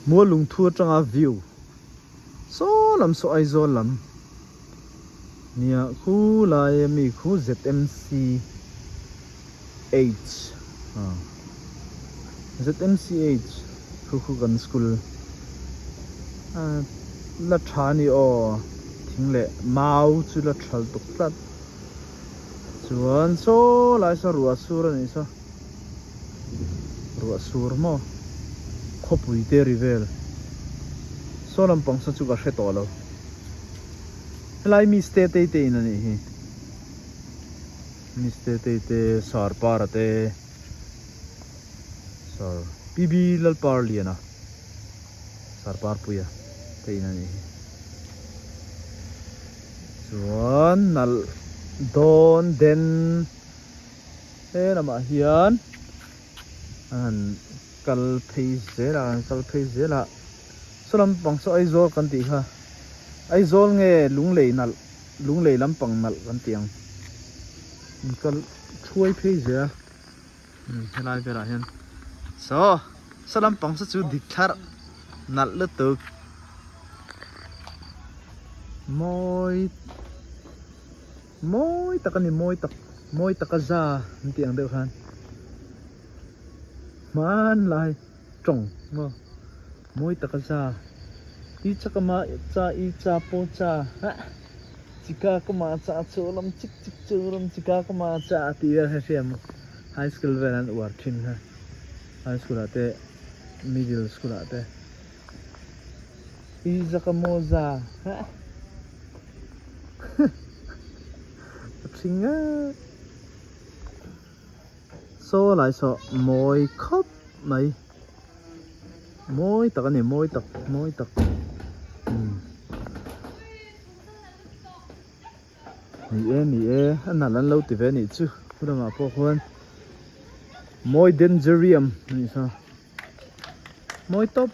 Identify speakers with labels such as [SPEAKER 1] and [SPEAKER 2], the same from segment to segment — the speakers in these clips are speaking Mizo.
[SPEAKER 1] Mual lungthu atanga view saw lam saw Aizawl lam nia khu lai ami khu ZMC H ah ZMC H khu khu kan school ah la tha a ni aw thing leh mau chu la thal tuk tlat chuan saw lai saw ruah sur a nih saw. Ruah sur maw? Khawpui te ri vel. Saw lampang saw chu ka hre tawh lo. Helai miste tei te in a nih hi. Miste tei te sar para te sar PB Lalpar Liana sar parpuia te in a nih hi. Chuan nalh dawn den. He lamah hian an han kal phei zel a an kal phei zel a saw lampang saw Aizawl kan tih kha Aizawl nge Lunglei nalh Lunglei lampang nalh kan tih ang an kal thuai phei zel a umm helai velah hian saw saw lampang saw chu dik thlarh nalh lutuk mawi. Mawi tak a ni, mawi tak, mawi tak a za an tih ang deuh khan hmanlai tawng maw mawi tak a za i chak a ma cha i cha paw cha hah chika ka ma cha chu lam chik chik chu lam chika ka ma cha tih vel kha hria maw high school vel an uar thin kha high school ah te middle school ah te i zak a maw za hah. A thing a saw lai saw mawi khawp mai mawi tak a ni mawi tak mawi tak umm ni e ni e a nalh an lo ti ve a nih chu khu lamah pawh khuan mawi dangerium a nih kha mawi tawp.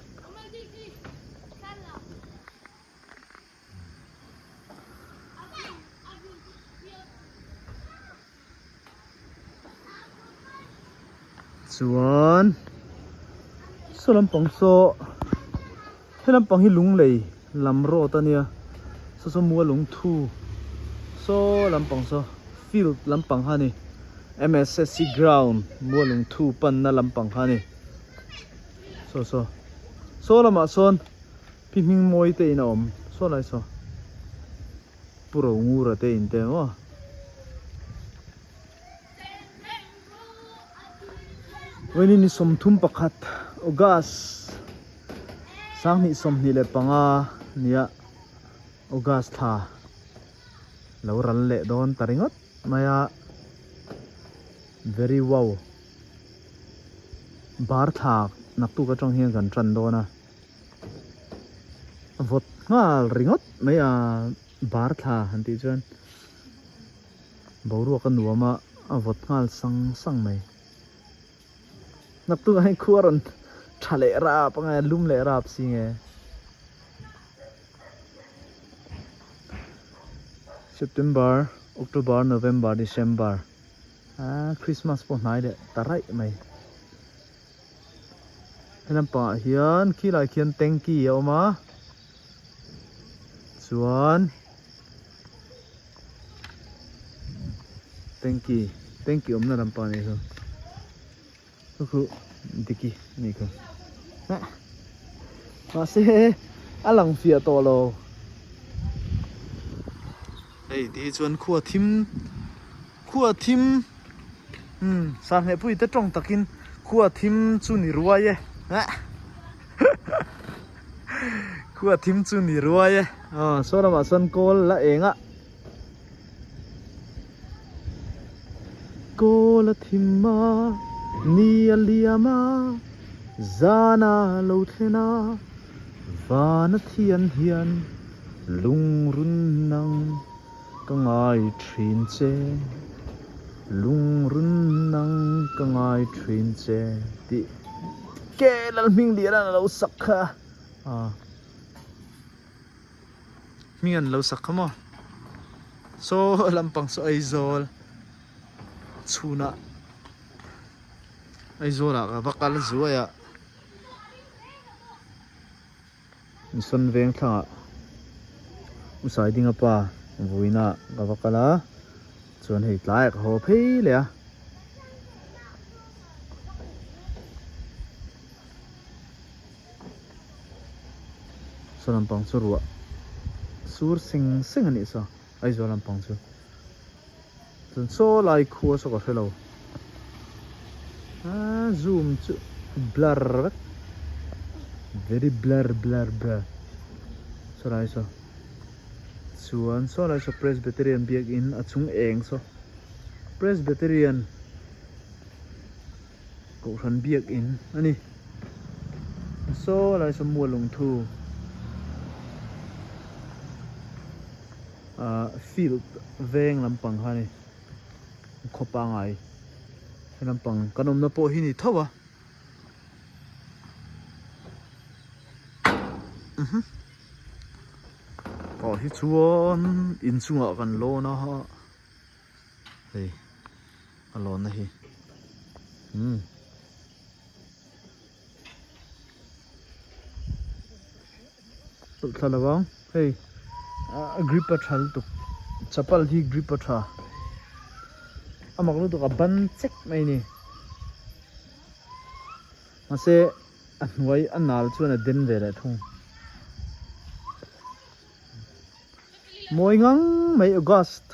[SPEAKER 1] Chuan saw lampang saw he lampang hi lunglei lam road a nia saw saw mual lungthu saw lampang saw field lampang kha a ni M_S_S_C ground mual lungthu panna lampang kha a ni saw saw saw lamah sawn. Pi hming mawi te in a awm saw lai saw Pu Ro Ngura te in te maw. Vawiin ni 31 August 2025 nia August thla lo ral leh dawn ta ringawt mai a very wow bar thla naktuk atang hian kan tan dawn a. Vawt nghal ringawt mai a bar thla han tih chuan boruak a nuam a a vawt nghal sang sang mai naktuk ah hian khua rawn tha leh rap ang e lum leh rap si nge September October November December ah Christmas pawh hnai leh ta raih mai. He lampangah hian khilai khian tanky a awm a chuan tanky tanky awmna lampang a nih chu chu chu diki a nih kha mahse a lang fiah tawh lo hei ti hi chuan khua thim khua thim. Umm Sahnehpui te tawng takin khua thim chu ni ruai e khua thim chu ni ruai e aw saw lamah sawn kawl la eng a kawl a thim a ni a liam a zan a lo thlen a van a thian hian lungrun nang. Ka ngai thin che, lungrun nang ka ngai thin che tih ke Lalhming Lian an lo sak kha a hming an lo sak kha maw saw lampang saw Aizawl chhunah Aizawlah ka va kal zuai a. Mission veng thlangah Usaidinga pa vuina ka va kal a chuan hei tlaiah ka haw phei leh a. Saw lampang chu ruah sur seng seng a nih saw Aizawl lampang chu chuan saw lai khua saw ka hre lo aaa zoom chu blur vek very blur blur blur saw lai saw chuan saw lai saw Presbyterian biakin a chung eng saw Presbyterian. Kohhran biakin a ni. Saw lai saw mual lungthu ah field veng lampang kha a ni. Khaw pangai he lampang kan awmna pawh hi ni tho a. Tah hi chuan inchungah kan lawn a. Hei a lawnna hi umm chawlh thla lo ang hei a grip a tha lutuk chapal hi grip a tha a mak lutuk a ban chek mai a ni mahse a hnuai a nal chuan a den ve leh thung. Mawi ngang mai August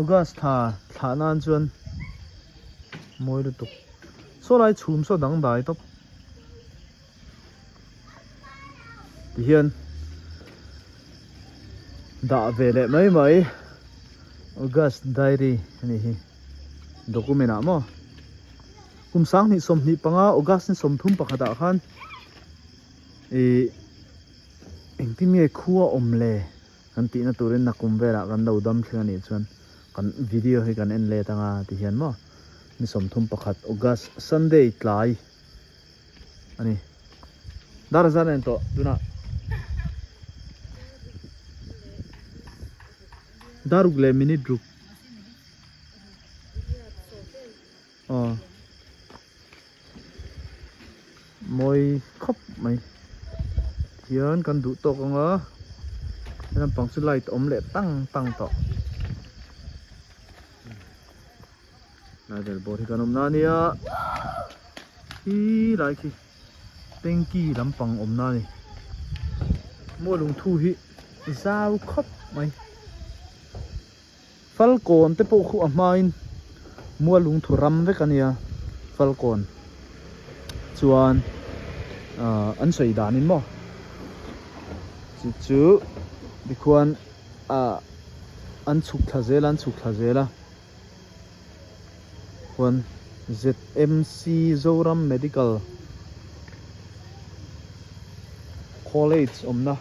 [SPEAKER 1] August thla thlah nan chuan mawi lutuk saw lai chhum saw dang dai tawp tihian dah ve leh mai mai August diary a nih hi document ah maw kum sanghnih 25 August ni 31 ah khan ih. Engtin nge khua awm le? Kan tihna turin nakum velah kan lo dam thleng a nih chuan kan video hi kan en let anga ti hian maw ni 31 August Sunday tlai a ni. Dar zan a en tawh tunah dar ruk leh minute ruk aw. Mawi khawp mai hian kan duh tawk ang a he lampang chu light awm leh tang tang tawh lai vel bawr hi kan awm na ania khi lai khi tanky lampang awm na ani maw lungthu hi zau khawp mai. Falkawn te pawh khu a hmain mual lungthu ram vek a nia Falkawn chuan ahh an sawi danin maw chu chu tikhuan ahh an chhuk thla zel a an chhuk thla zel a khuan ZMC Zoram Medical College awmna.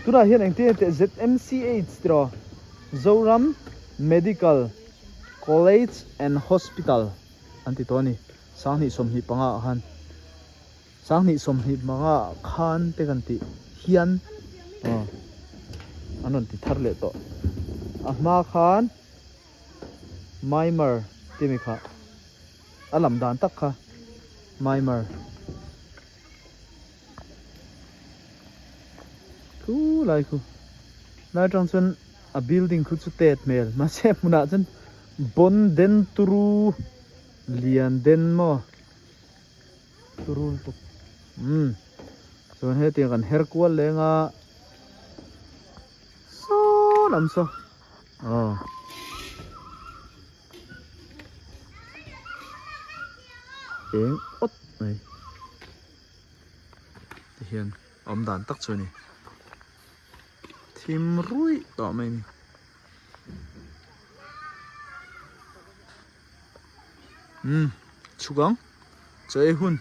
[SPEAKER 1] Tunah hian engtin nge teh ZMCH tiraw Zoram Medical College and Hospital an ti tawh a ni 2025 ah khan 2025 ah khan te kan tih hian aw an rawn ti thar leh tawh a hma khan Myanmar tih mi kha a lam dan tak kha Myanmar. Thu lai khu lai atang chuan a building khu chu tet hmel mahse hmunah chuan bon den turu lian den maw turu lutuk umm chuan hetiang kan her kual leng a saw lam saw aw. Eng awt mai ti hian a awm dan tak chu a ni thim ruih tawh mai a ni umm chhuk ang chaw ei hun.